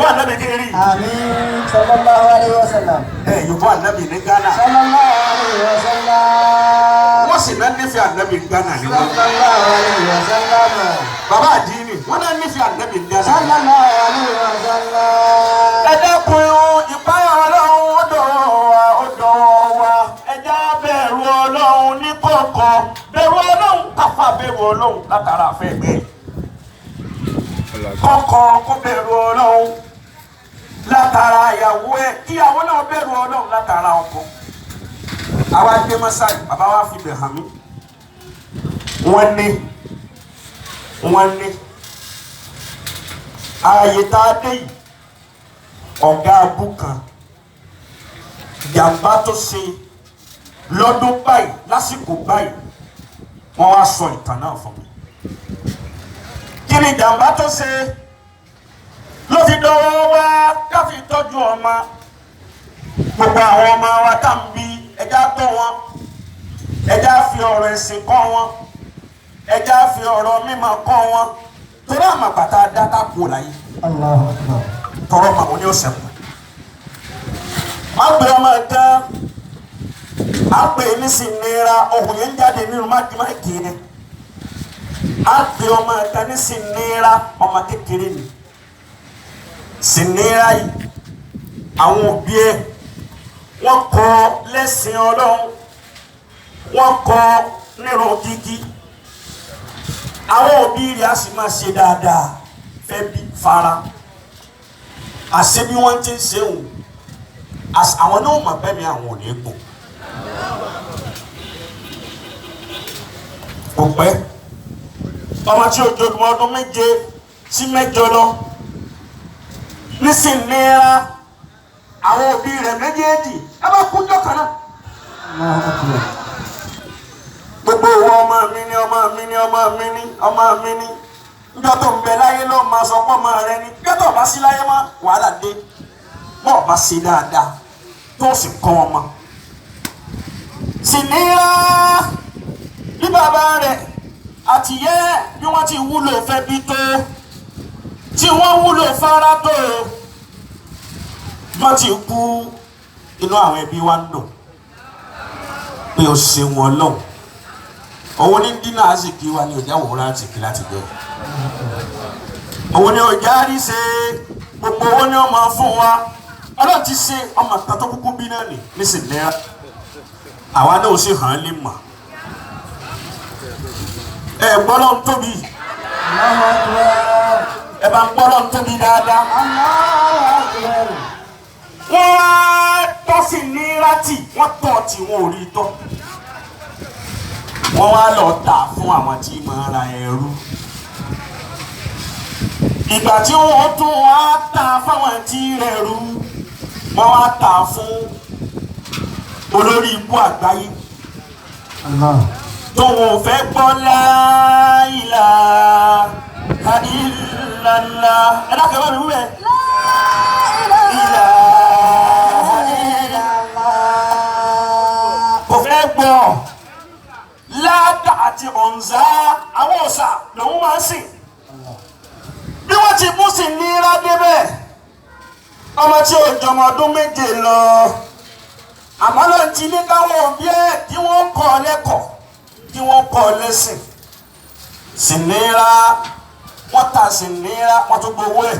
Ànábì kí n rí. Àmín. Sallallahu alayhi wa sallam. Ẹ yòókù Ànábì ní Ghana. Sallallahu alayhi wa sallam. Wọ́n sì náà nífẹ̀ẹ́ Ànábì ní Ghana ni wọ́n. Sallallahu alayhi wa sallam. Bàbá àdínì wọ́n náà nífẹ̀ẹ́ Ànábì ní Ghana. Sallallahu alayhi wa sallam. Ẹ dẹ́kun ìpáyà Ọlọ́run, ó dọ̀wọ́ wa, ó dọ̀wọ́ wa. Ẹ já bẹ̀rù Ọlọ́run ní kọ̀ọ̀kan, bẹ̀rù Ọlọ́run káfà, bẹ̀rù Ọlọ́run látara àfẹ́ ẹgbẹ́ kọ̀ọ̀kan, kó bẹ̀rù Ọlọ́run látara ìyàwó ẹ̀, kíyàwó náà bẹ̀rù Ọlọ́run látara ọkọ. Àwa dé mọ́sáì, bàbá wa fi bẹ̀ hàn mí. Wọ́n ní ààyè tá a dé yìí, ọ̀gá abú kan, jàǹbá tó ṣe lọ́dún báyìí, lásìkò báyìí, wọ́n wá sọ ìtàn náà fún mi. Kí ni jàǹbá tó ṣe ló fi dọwọ́ wá ká fi tọ́jú ọmọ? Gbogbo àwọn ọmọ wa tá ń bí, ẹja tọ́ wọn, ẹja fi ọ̀rọ̀ ẹ̀sìn kọ́ wọn, ẹja fi ọ̀rọ̀ mímọ́ kọ́ wọn, torí àmàgbàtà dáká kú láyé. Allahu akbar. Tọrọ ma wọn ni ó sẹkù. Má gbé ọmọ tán á pè ní sinira, ohun yẹn ń jáde nínú mákìmákì yẹn. Á pè ọmọ tán ní sinira, ọmọ kékeré ni sinira yìí. Àwọn òbí ẹ, wọ́n kọ́ lẹ́sìn Ọlọ́run, wọ́n kọ́ nírun kíkí. Àwọn òbí rẹ̀ á sì máa ṣe dáadáa fẹ́ bí fara àṣẹ bí wọ́n ti ń ṣe òun. Àwọn náà mọ̀ bẹ́ẹ̀ mi, àwọn ò ní gbò. Kò pẹ́, ọmọ tí o jogún ọdún 7 sí 8 lọ nísìnyíra, àwọn òbí rẹ̀ méjèèjì ẹ bá kú jọ kan náà. Allahu akbar. Gbogbo ìwọ, ọmọ mi ni, ọmọ mi ni, ọmọ mi ni, ọmọ mi ni. Níjọ́ tó ń bẹ láyé ló máa sọ pé ọmọ rẹ ni. Níjọ́ tó bá sí láyé mọ́, wàhálà dé. Bọ́ọ̀ bá ṣe dáadáa tó sì kọ́ ọmọ. Sì níra bí bàbá rẹ̀ àtìyẹ́ bí wọ́n ti wúlò fẹ́ bí tó, tí wọ́n wúlò fara tó, wọ́n ti kú, inú àwọn ẹbí wa ń dùn pé o ṣeun Ọlọ́run. Òun ní dínà àsìkí wa ní ọjà wòrán àsìkí láti jẹ. Òun ní ọjà rí ṣe gbogbo owó ní ọmọ fún wa. Ọlọ́run ti ṣe ọmọ kan tó kúkú bí náà nì nísìnyí, àwa náà ó sì hàn án lè mọ̀. Ẹ gbọ́dọ̀ ń tóbi. Allahu akbar. Ẹ bá ń gbọ́dọ̀ ń tóbi dáadáa. Allahu akbar. Wọ́n wá tọ́ sí ní rátì, wọ́n tọ̀ tí wọ́n ò rí tọ́. Wọ́n wá lọ tà fún àwọn tí máa ra ẹrú. Ìgbà tí wọ́n tún wá tà fáwọn tí rẹ̀rú, wọ́n wá tà fún olórí ibú àgbáyé Allah. tóun ò fẹ́ gbọ́ la ilaha illallah. Ẹ dákẹ́ bá mi wú bẹ́ẹ̀. Ilaha Illallah. Kò fẹ́ gbọ́ láàdá àti ọ̀nzá, àwọn ọ̀sà lòun máa ń sìn. Bí wọ́n ti mú sí nira débẹ̀, ọmọ tí ò jọmọ ọdún 7 lọ, àmọ́ ló ń ti ní káwọn òbí ẹ̀ kí wọ́n kọ́ ọ lẹ́kọ̀ọ́, kí wọ́n kọ́ ọ lẹ́sìn. Sì nira, wọ́n ta sí nira, wọ́n tún gbowó ẹ̀.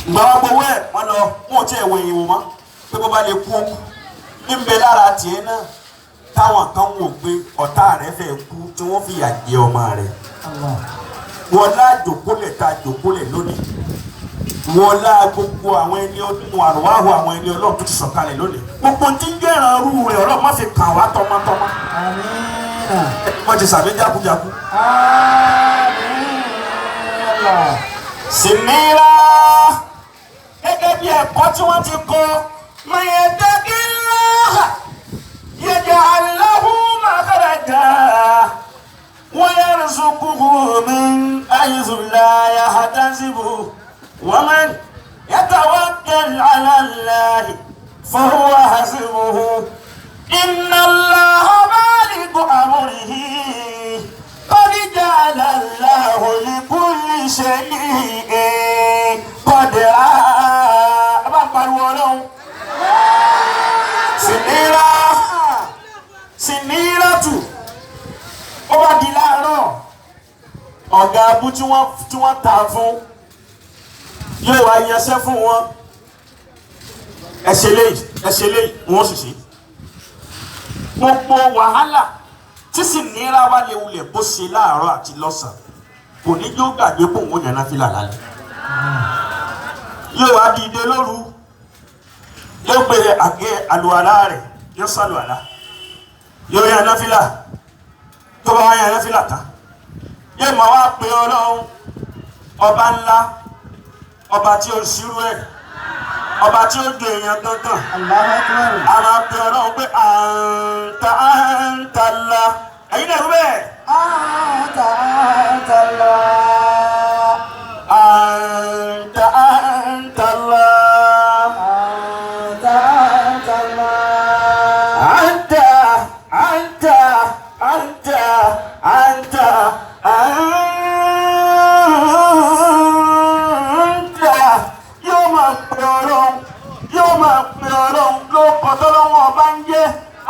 Ìgbà wọn gbowó ẹ̀, wọ́n lọ, wọn ò tiẹ̀ wọ èyí wò mọ́ pé bó bá lè kú, ó kú. Níbẹ̀ lára tiẹ̀ náà, táwọn kan wò pé ọ̀tá rẹ̀ fẹ́ kú, tí wọ́n fìyà jẹ ọmọ rẹ̀. Allah. Wọlá jòkólẹ̀ tá a jòkólẹ̀ lónìí, wọlá gbogbo àwọn ẹni ọdún àrùwáhù, àwọn ẹni Ọlọ́run tó ti sọ̀kalẹ̀ lónìí, gbogbo tí ń jẹ́ ìrànrú rẹ̀, Ọlọ́run má fi kàn wá tọmọtọmọ. Àmín. Wọ́n ti sàmì jákujáku. Àmín. Allah. Sinira, gẹ́gẹ́ bí ẹ̀kọ́ tí wọ́n ti kọ́, mayattaqillaha yaj'al lahu makhraja wa yarzuqhu min haythu la yahtasibu wa man yatawakkal 'ala Allahi fahuwa hasbuhu inna Allaha balighu amrihi qad ja'ala Allahu likulli shay'in. Sinira Siniratu ó bá di láàárọ̀ ọ̀gá abú tí wọ́n ta fún yóò wá yanṣẹ́ fún wọn ẹ̀ṣẹ̀ léyìí ẹ̀ṣẹ̀ léyìí wọ́n sì ṣe gbogbo wàhálà tí Sinira wá lè wulẹ̀ bó ṣe láàárọ̀ àti lọ́sàn-án kò ní yóò gbàgbé pò ń yànnà fìlà lálẹ́ yóò wá dìde lóru yóò gbé àgé àlùwàlá rẹ̀ yóò sàlùwàlá yóò yànnà fìlà tó bá wá yànnà fìlà tán yóò máa wá pe Ọlọ́run ọba ńlá ọba tí ó ṣírú ẹ̀ ọba tí ó ju èèyàn dandan Allahu Akbar. a máa pe Ọlọ́run pé àǹtà àǹtà la ẹ̀yin náà rú bẹ́ẹ̀. Anta anta Allah. Anta anta Allah. Anta anta Allah. Anta anta anta anta anta yóò máa pè Ọlọ́run yóò máa pè Ọlọ́run ló kọ́ tọ́lọ́wọ́n ọba ń jẹ́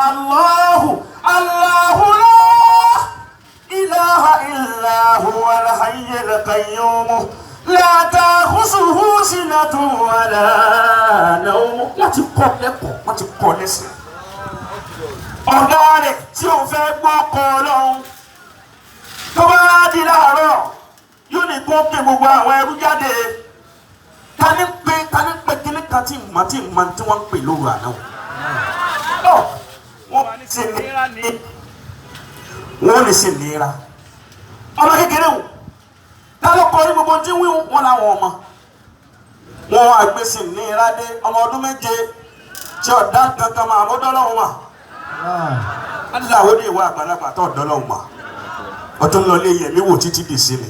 Allahu Allahu la ilaha illa huwa al-hayyul qayyum la ta'khusuhu sinatun wala nawm láti kọ́ lẹ́kọ̀ọ́ wọ́n ti kọ́ lẹ́sìn ọ̀gá rẹ̀ tí òun fẹ́ gbọ́ kọ́ ọlọ́run tó bá di láàárọ̀ yóò ní kó pé gbogbo àwọn ẹrú jáde tani pé tani pé kíní kan tí mà tí mà tí wọ́n ń pè lóru àná o wọ́n ní sí nira ní wọ́n ní sí nira ọmọ kékeré wò ta ló kọ ní gbogbo tí wíwú wọn làwọn ọmọ wọn wá gbé sí nira dé ọmọ ọdún méje tí ọ̀dà kankan máa mọ́ dọ́lọ́hún wà aláwo ní ìwà àgbàlagbà tó ọ̀dọ́ lọ́hùn mà ọtún lọ lé yẹmí wò títí dì sí mi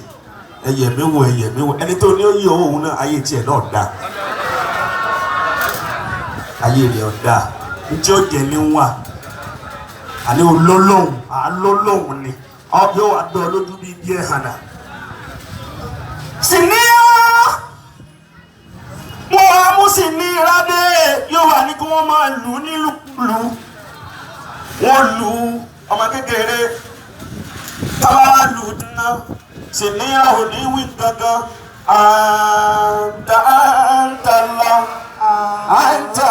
ẹyẹmí wò ẹyẹmí wò ẹni tó ní ó yí owó òun náà ayé tiẹ̀ náà dá ayé rẹ̀ ọ̀dá ntí ó jẹ ní wà àní olólóhùn àlólóhùn ni yóò wá dán lójú bíi bí ẹ̀ hànà. Sinira wọn á mú Sinira dé yóò wà ní kí wọ́n máa lù ú nílùkulù wọ́n lu ọmọ kékeré tábà lù tán Sinira ò ní wí kankan àǹtà àǹtà lọ àǹtà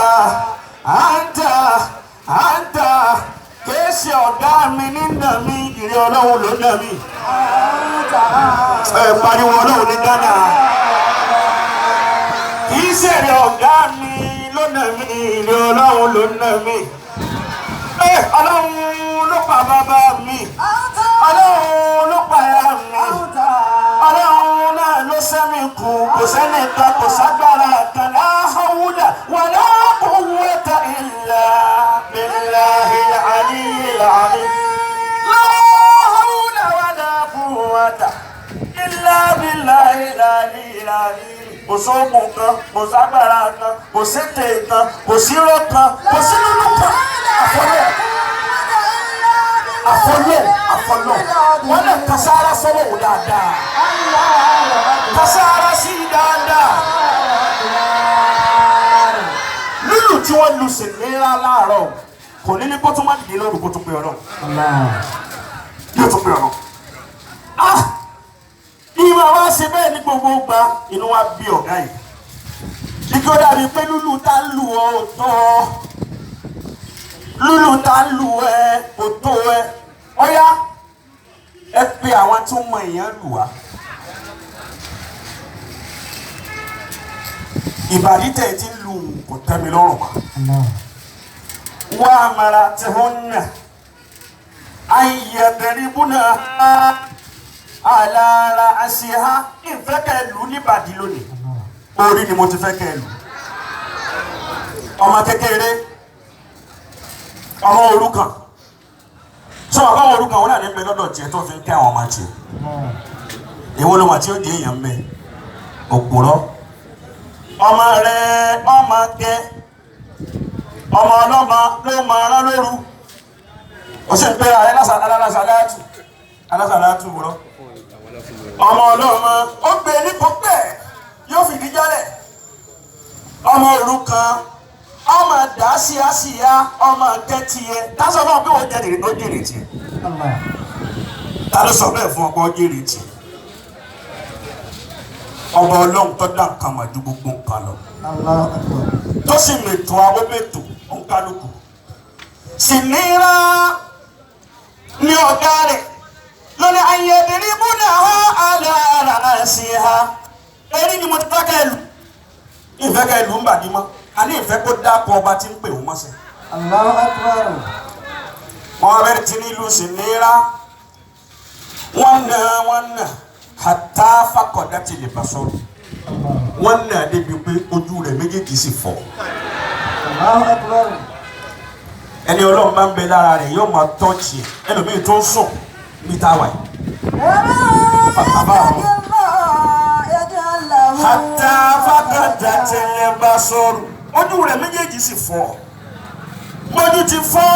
àǹtà àǹtà kìí ṣe ọ̀gá mi nínà mi ìrẹ́ ọlọ́run ló nà mí ẹ pariwo ọlọ́run ní Ghana kìí ṣe èrè ọ̀gá mi ló nà mí ìrẹ́ ọlọ́run ló nà mí ọlọ́run ló pa bàbá mi ọlọ́run ló pa ìyá mi ọlọ́run náà ló sẹ́mi kù kò sẹ́ni kan kò ságbára kan la hawla wala quwwata illa billahil aliyyil azim la hawla wala quwwata illa billahil aliyyil azim kò sóògùn kan kò ságbára kan kò sétè kan kò sírọ́ kan kò sínú kan àfọlọ́ àfọlọ́ àfọlọ́ wọn lè kasára sọ́wọ́ wò dáadáa kasára sí dáadáa lúlù tí wọ́n lu Sinira láàárọ̀ kò ní ní kó tún má dìde lóru kó tún pé ọlọ́run yóò tún pé ọlọ́run ah ìmọ̀ wa ṣe bẹ́ẹ̀ ní gbogbo gba inú wa bí ọ̀gá yìí igi ó dàbí pé lúlù tá ń lù ọ́ ò tó ọ lúlù tá ń lù ẹ kò tó ẹ ọ̀yá ẹ pe àwọn tó mọ èèyàn lù wá. ìbàdí tẹ̀ ti ń lu kò tẹ́ mi lọ́rùn mọ́. Wá amara tí wọ́n nà ayẹ̀dẹ̀rìbùnà alára àṣehá ìfẹ́ kẹ́ lù níbàdí lónìí orí ni mo ti fẹ́ kẹ́ lù ọmọ kékeré ọmọ òrukàn sọ ọmọ òrukàn wọn náà ní bẹ lọ́dọ̀ tiẹ̀ tó fi ń kẹ́ àwọn ọmọ tiẹ̀ èwo ló wà tí ó di èèyàn mbẹ òpùrọ́ ọmọ rẹ ọmọ kẹ ọmọ ọlọ́mọ ló máa rán lóru ó sì ń pè ààrẹ alásàlátù alásàlátù wúrọ́ ọmọ ọlọ́mọ ó gbé ní kópẹ́ yóò fìdí jálẹ̀ ọmọ òrukàn ọmọ dá síyásíyá ọmọ kẹ́tìyẹ tásán fún ọ pé wọ́n jẹ́ ó jèrè tiẹ̀. Allah. Ta ló sọ bẹ́ẹ̀ fún ọkọ jèrè tiẹ̀? Ọba ọlọ́run tó dá nǹkan mà ju gbogbo nǹkan lọ. Allahu akbar. Tó sì mètò àwọn mètò òǹkálukú. Sìnírà ní ọ̀gá rẹ̀ lórí ayédèrè múnà ha àlàárà sí ha. Erí ni mo ti fẹ́ kẹ́ lù. Ìfẹ́ kẹ́ lù ń bàdí mọ́. A ní ìfẹ́ kó dákọ̀ ọba tí ń pè wọ́n mọ́sẹ̀. Allahu akbar. Wọ́n bẹ̀rẹ̀ tí ní ìlú Sìnírà. Wọ́n nà wọ́n nà hàtà fakọ̀dá ti lè bá sọ̀rọ̀. Allah. Wọ́n nà débi pé ojú rẹ̀ méjèèjì sì fọ́. Allahu akbar. Ẹni ọlọ́run bá ń bẹ lára rẹ̀ yóò máa tọ́ọ̀chì ẹ̀ ẹlòmíì tó ń sùn ní táwa yìí. ومن يتق الله يجعل له Hàtà fakọ̀dá ti lè bá sọ̀rọ̀. Ojú rẹ̀ méjèèjì sì fọ́. Mọ́jú ti fọ́.